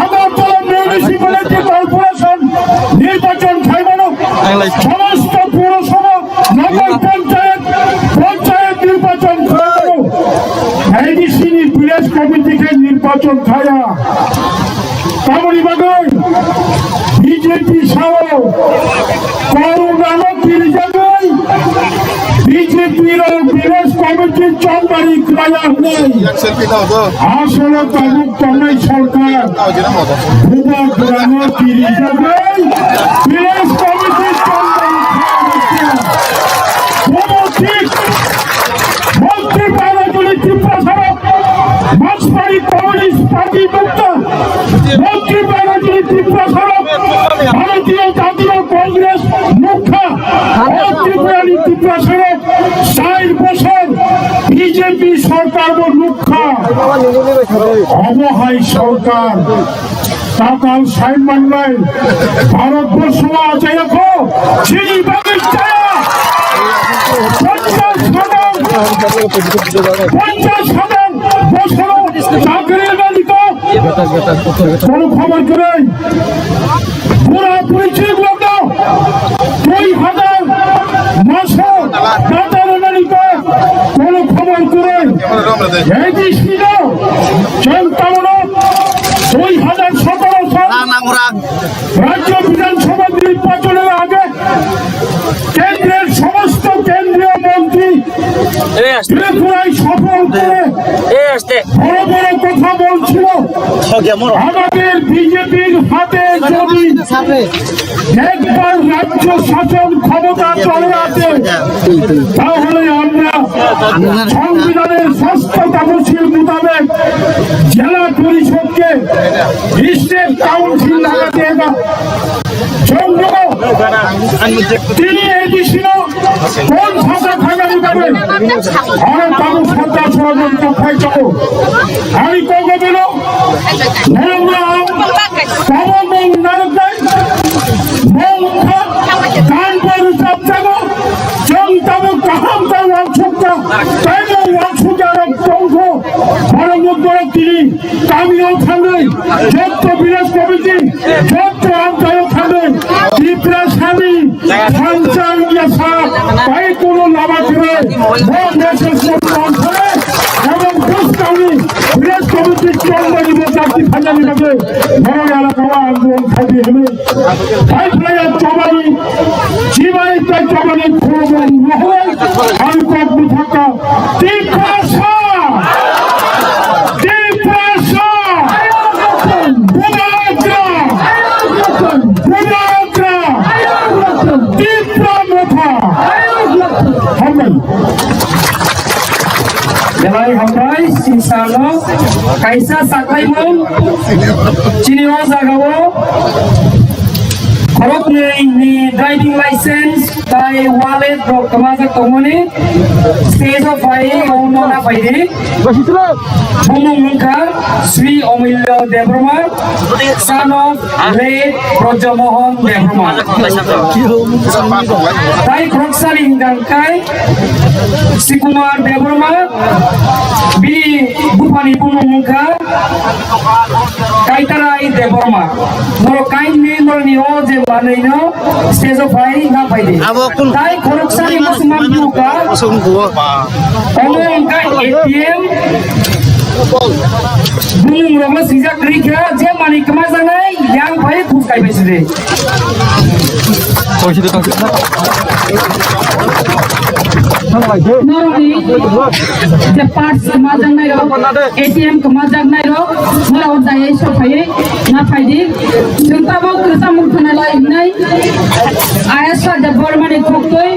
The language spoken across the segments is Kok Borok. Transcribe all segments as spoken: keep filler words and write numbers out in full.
Agartala Municipality Corporation nirbachon khaimano, somosto purosabha, nagar panchayat, panchayat nirbachon khaimano, A D C ni village committee khe nirbachon khaya. Tamoni bagwi B J P sao Corona no kirijagwi B J P rok village committee chongmani kwlaiya hwnwi asolo tabuk tongnai sorkar bubagrano kirijagwi village committee chongmani kwlaiya. Bobo thik Montri Banajuli Tiprasarok Marksmari Communist Party nukha. Montri Banajuli Tiprasarok Bharatiya Jatiya Congress nukha. O Tripurani Tiprasarok char bosor B J P sorkar bo nukha. Obo hai sorkar. Tatal sai manlai, Bharatborsho achayakho, chini bagwi chaya. Ponchas hajar, ponchas hajar bosoro chakri rwnani kok. Kono khobor kwrwi. Pura puri chini bagwi dui hajar maso chakri rwnani kok. Kono khobor kwrwi. A D C no, chwng tamono দুই হাজার সতেরো সাল রাজ্য বিধানসভা নির্বাচনের আগে কেন্দ্রের সমস্ত কেন্দ্রীয় মন্ত্রী ত্রিপুরায় সফর করে বড় বড় কথা বলছিল। আমাদের বিজেপির হাতে যদি একবার রাজ্য শাসন ক্ষমতা চলে আসে, তাহলে আমরা সংবিধানের ষষ্ঠ তফসিল মোতাবেক জেলা পরিষদকে স্টেট কাউন্সিল লাগাতে এবার চন্দ্র তিনি এই দিছিল কোন ভাষা থাকার ব্যাপারে আরো তারও সরকার ষড়যন্ত্র খাই যাবো। আমি কগবেলো Mungkha, mungkha, dan baru sabjago, jang tabo kaham ta wansukta, taibo wansukya rok tongkho, borok mukborok tini, kamio thangwi, jotto village committee, jotto amchaio thangwi, Tiprasani, Thansa India sa, bai kono lama kwrwi, bo message mo tongkhore, ebong bwskangni village committee chongmani bo jakti phainani bagwi, borok elakao andolon khaidi hwnwi, bai phlaiya chobani, chibai tei chobani khulumung rohoi, ang kok bwthakha, Tiprasa! Tiprasa! Bubagra! Bubagra! Tipra Motha! Hambai. Belai hambai, singsano kaisa saklaimung chini o jagao khoroknwi ni driving license tai wallet rok kwmajak tongmani stage o phai o nona phaidi. Bumung wngkha Sri Omulya Debbarma, son of late Brajamohan Debbarma. Tai khoroksani hwnkha khe Sikumar Debbarma, bini buphani bumung wngkha Kaitarai Debbarma. Norok kainwi norokni o je manwino stage o phai na phaidi. Abo kun- Tai khoroksani musulman buka. Omo wngkha A T M. Bumung rokno sijak kwrwi kha, je manwi kwmajaknai, yang phai khus kai bai sidi. Norokni je parts kwmajaknai rok, A T M kwmajaknai rok, norok jaiwi sok phaiwi na phaidi. Chwng tabuk kwcham wng khna lai wngnai. Ayasha Debbarmani khuktwi.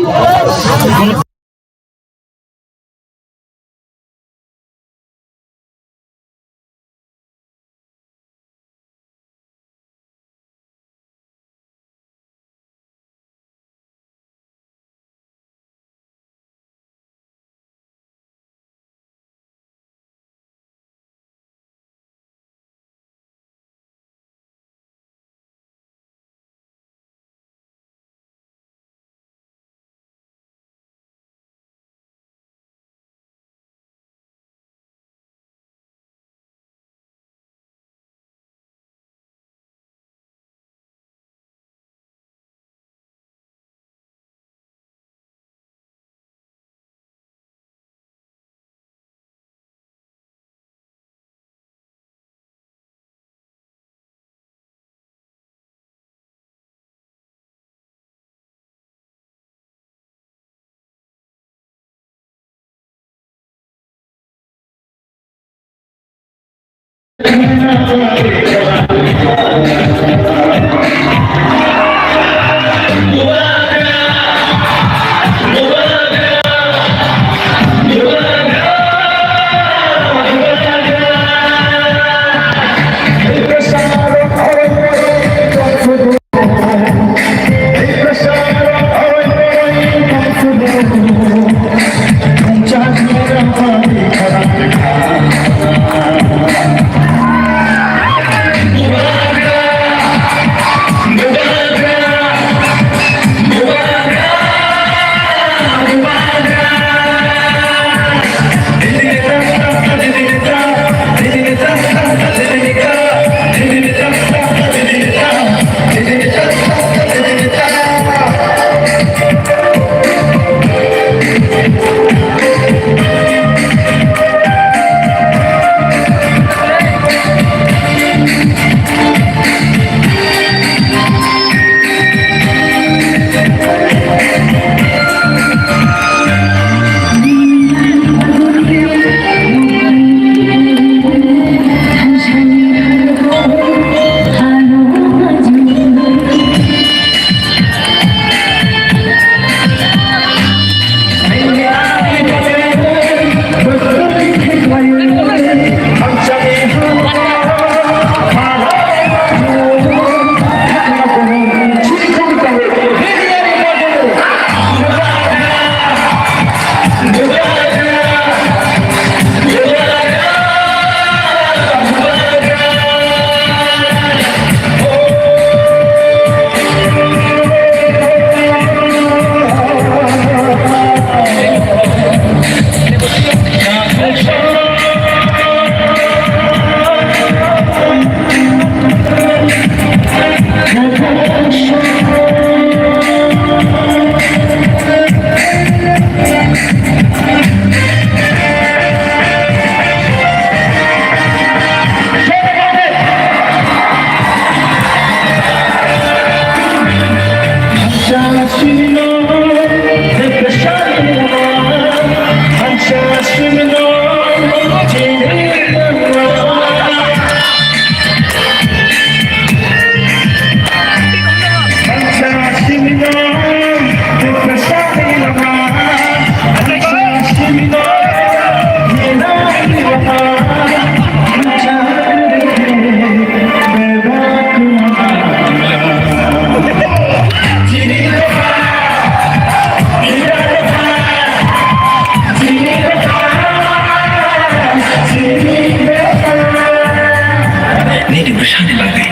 Nini bwsani bagwi.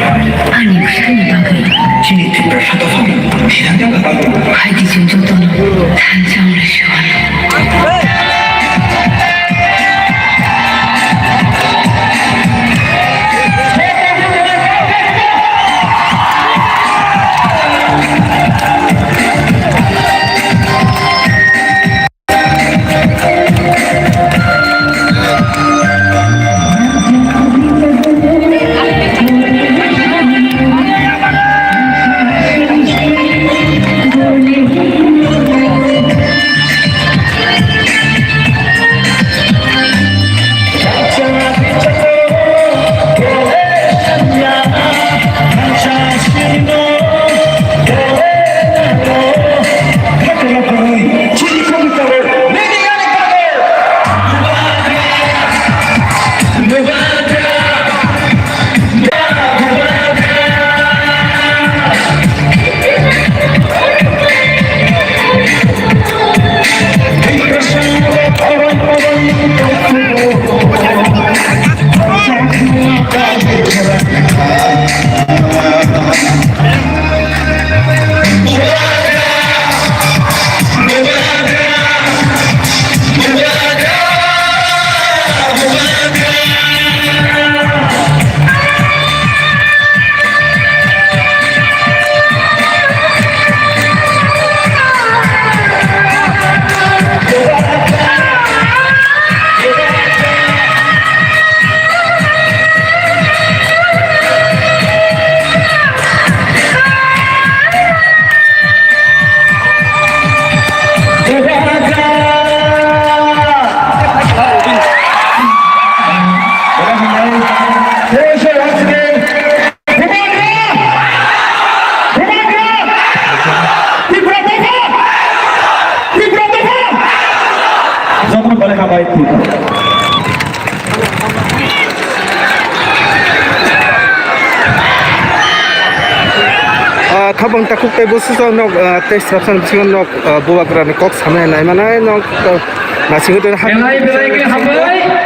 Ani bwsani bagwi. Chini Tiprasa dophani thwinani bagwi. Hai di chwng jotono thansa wnglaisio. Habang takhuk tei bususa nok, ah, tei srapsa bisingo nok, ah, bubagrani kok sanai naimanai nok, ah, nasingo tei hap- Belai belai khe hambai.